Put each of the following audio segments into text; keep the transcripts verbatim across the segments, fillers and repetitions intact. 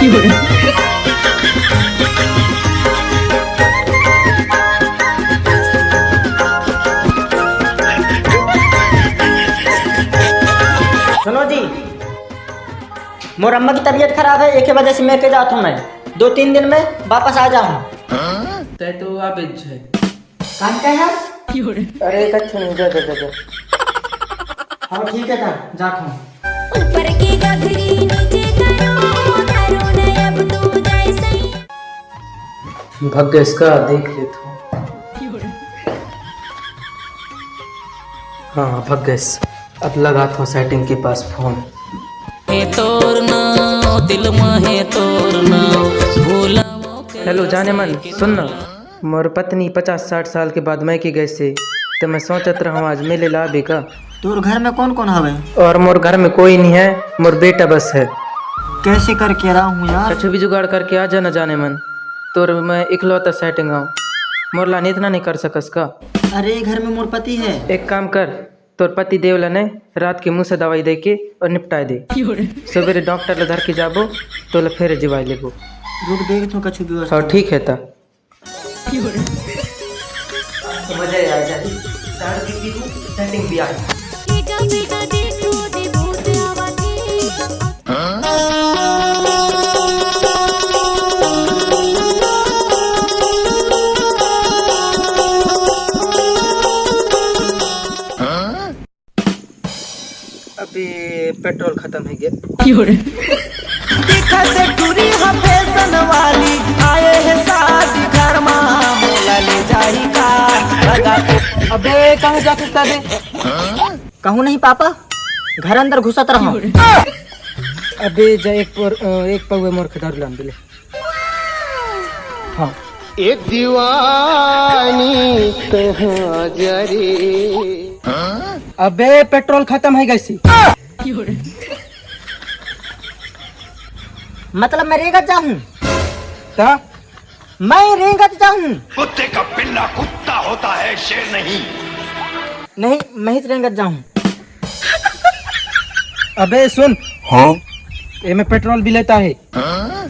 सुनो जी, मोर अम्मा की तबीयत खराब है, एके वजह से मैं के जात हूँ, मैं दो तीन दिन में वापस आ जाऊँ। तै तो आबे छै। कान का है? अरे, एक अच्छे नहीं, जा, जा, जा, जा। हाँ, ठीक है, जा, जात हूँ। ऊपर की गगरी नीचे करो, करो न अब तू जैसे ही। भग गए इसका, देख ले तू। हाँ, भग गए। अब लगा था सेटिंग के पास फोन। हे तोर नाव, दिल में हे तोर नाव, भूला। हेलो जाने मन, सुन ना। मोर पत्नी पचास साठ साल के बाद मइके गइसे, त मैं सोचत रहूं आज मिले ला आबे का। तोर घर में कौन कौन हवे? और मोर घर में कोई नहीं है, मोर बेटा बस है। कैसे करके रहा हूँ यार? कछु भी जुगाड़ करके आ जाना जाने मन, तोर मैं इकलौता सेटिंग हूँ, मोर ला इतना नहीं कर सकस का? अरे घर में मोर पति है। एक काम कर, तोर पति देव ला ने रात के मुँह से दवाई दे के और निपटाए दे। सवेरे डॉक्टर ला धर के जाबो, तोला फेर जिवाई लेबो। रुक, देख तो कछु व्यवस्था। हाँ, ठीक है ता। तो मजा आ जाए। दारू भी पी लूं, सेटिंग भी आ जाए। अभी पेट्रोल खत्म है गया। दिखत टूरी ह फैशन वाली, आए हे शादी घर मा, मोला ले जाही का लगा के। अबे, कहाँ जात हस बे? कहूँ नहीं पापा, घर अंदर घुसत रहा। अबे, जा एक पर, अ, एक पौवे मोर खदार लान दे ले। हाँ। ए दीवानी कहाँ जा रे? अबे, पेट्रोल खत्म है गइसे। मतलब मैं रेंगत जाहूँ? का? मैं रेंगत जाहूँ? कुत्ते का पिल्ला कुत्ता होता है, शेर नहीं। नहीं, मैं ही रेंगत जाहूँ। अबे सुन। हाँ? ये में पेट्रोल भी लेता है। हाँ।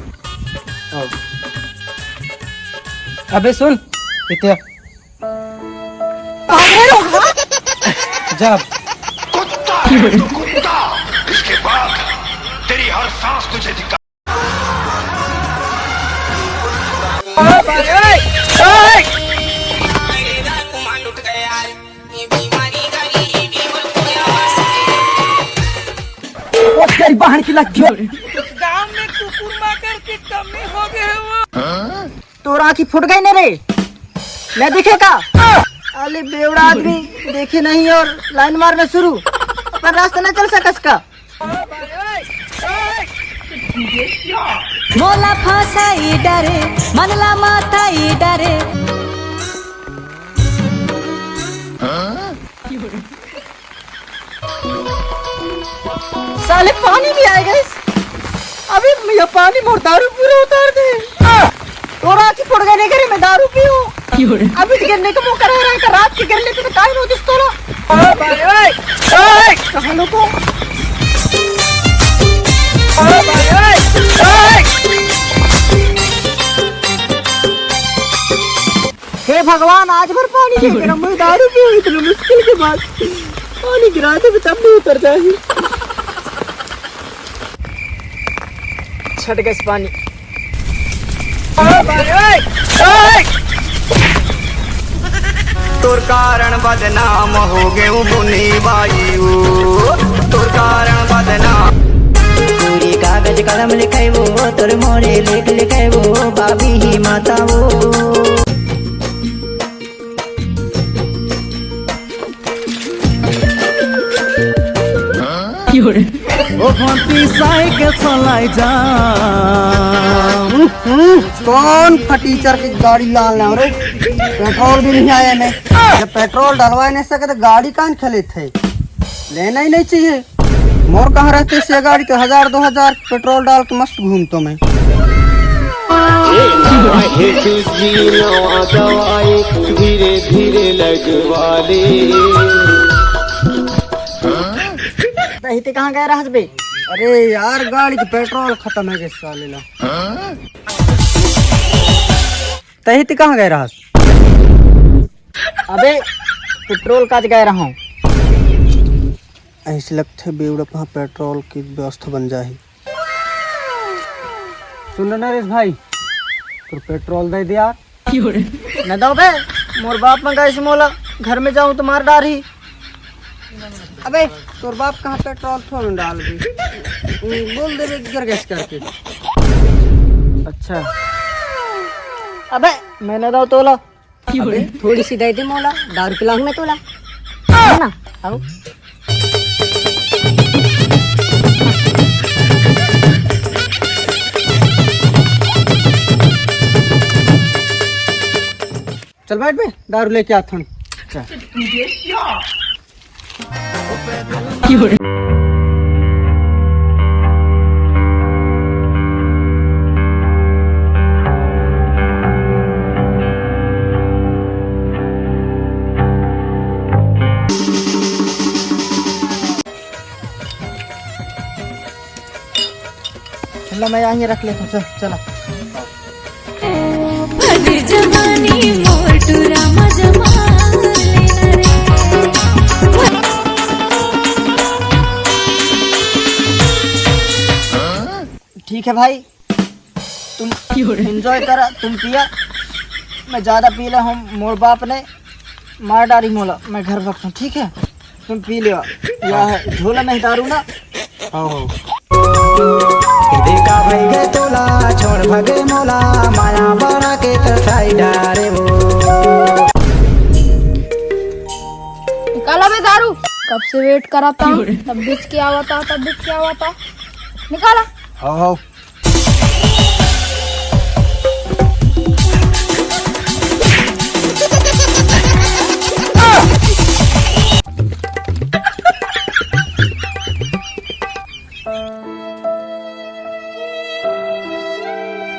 अबे सुन, इतना। जा। कुत्ता है तू, कुत्ता। इसके बाद तेरी हर सांस तुझे धिक्कार। ओ तेरी बहन की लग गई। गांव में कुकुर माकर की कमी हो गई है वो। तोर आँखी फूट गई ने रे, नहीं दिखे का? अले बेवड़ा आदमी, देखे नहीं और लाइन मारना शुरू, अपन रास्ता नहीं चल सकस का? मोला फंसाई डरे, मन ला माथाई डरे। साले पानी भी आए गए। अबे ये पानी मोर दारू पूरा उतार दे। तोर आँखी फूट गई ने रे, मैं दारू पीऊँ। अभी तो गिरने का मौका रह रहा है, रात के गिरने पे तो टाइम होती तोला। कहाँ लोगों? हे भगवान, आज भर पानी नहीं गिरा, मैं दारू पीऊँ इतने मुश्किल के बाद। पानी गिरा दे, तब भी उतर जाए। छट गइस पानी। तोर कारण बदनाम हो गए बुनी बाई ओ, तोर कारण बदनाम। पूरी कागज कलम लिखेबो, तोर मोरे लेख लिखेबो, बाबी ही माता वो। ओ भंती साइकिल चलाई जा। हम्म, कौन फटीचर की गाड़ी लान ले रे? पेट्रोल भी नहीं आया ने। जब पेट्रोल डलवा नहीं सके तो गाड़ी कान खले थे? लेना ही नहीं चाहिए। मोर कहाँ रहते से गाड़ी के हजार दो हजार पेट्रोल डाल के मस्त घूमतो मैं। धीरे धीरे लगवा ले। दही ते कहाँ गए रहस बे? अरे यार, गाड़ी के पेट्रोल खतम हे गे साले ला। तही ती कहाँ गए रहस? अबे, पेट्रोल काज गए रहूं। ऐसे लगथे बेवड़ा कहाँ पेट्रोल की व्यवस्था बन जाही। सुन ना नरेश भाई, तोर पेट्रोल दे दे यार। न दो बे, मोर बाप मंगाइस मोला, घर में जाऊं तो मार डारही। अबे, तोर बाप कहाँ पेट्रोल थोड़े डाल दी। बोल दे बे, गिर गैस करके। अच्छा। अबे, मैं न दो तोला। अबे, थोड़ी सी दे दे मोला, दारू पिलाऊं मैं तोला। है ना? आओ। चल बैठ बे, दारू लेके आथन। चल। चलो, मैं यहीं रख लेता हूँ। चल, चला। फदे जवानी मोर टुरा मजमा लेना रे। ठीक है भाई, तुम एंजॉय करा, तुम पिया। मैं ज्यादा पी ले हूँ, मोर बाप ने मार डारी मोला। मैं घर भगता हूँ, ठीक है? तुम पी लियो। या है झोला नहीं दारू ना। हाँ, हाँ। देखा भई गे तोला, छोड़ भगे मोला, माया बड़ा के तरसाई डारे वो। निकाला बे दारू, कब से वेट करा था, तब बीच के आवा था, तब बीच के आवा था। निकाला। हाँ, हाँ।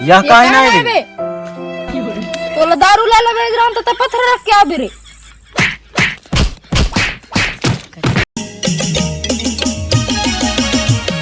यह काहे ना है? बे? तोला दारू ला लबे ग्राम तो पत्थर रख के आ बेरे।